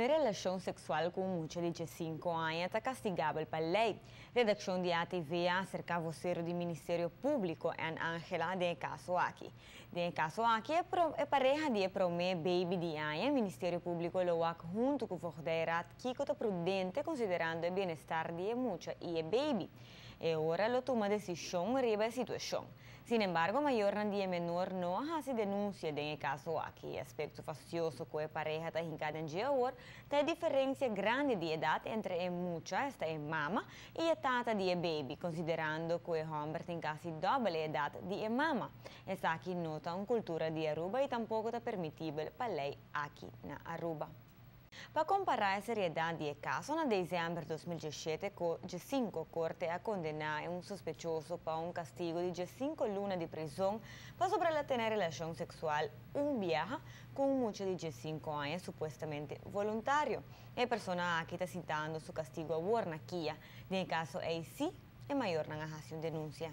Tene relashon seksual ku un mucha di 5 aña ta kastigabel pa lei. Redakshon di ATV a aserká vosero di Ministerio Públiko, Ann Angela, den e kaso aki. Den e kaso aki, e pareha di e promé baby di aña, Ministerio Públiko lo wak huntu ku Voogdijraad kiko ta prudente konsiderando e bienestar di e mucha i e baby. E ora lo tuma desishon riba e situashon. Sin embargo, mayornan di e menor no a hasi denunsia den e kaso aki. E aspekto fastioso ku e pareha ta hinká den dje awor ta e diferensia grandi di edat entre e mucha, esta e mama, i e tata di e baby, konsiderando ku e hòmber tin kasi dòbel e edat di e mama. Esaki no ta un kultura di Aruba i tampoko ta permitibel pa lei aki na Aruba. Pa kompará e seriedat di e kaso, na desèmber 2017 ku 5 korte a kondená un sospechoso pa un kastigu di 5 luna di prizòn pasobra el a tene relashon seksual un biaha ku un mucha di 5 aña, supuestamente voluntario. E persona aki ta sintando su kastigu awor na KIA. Den e kaso ei, e mayornan a hasi un denunsia.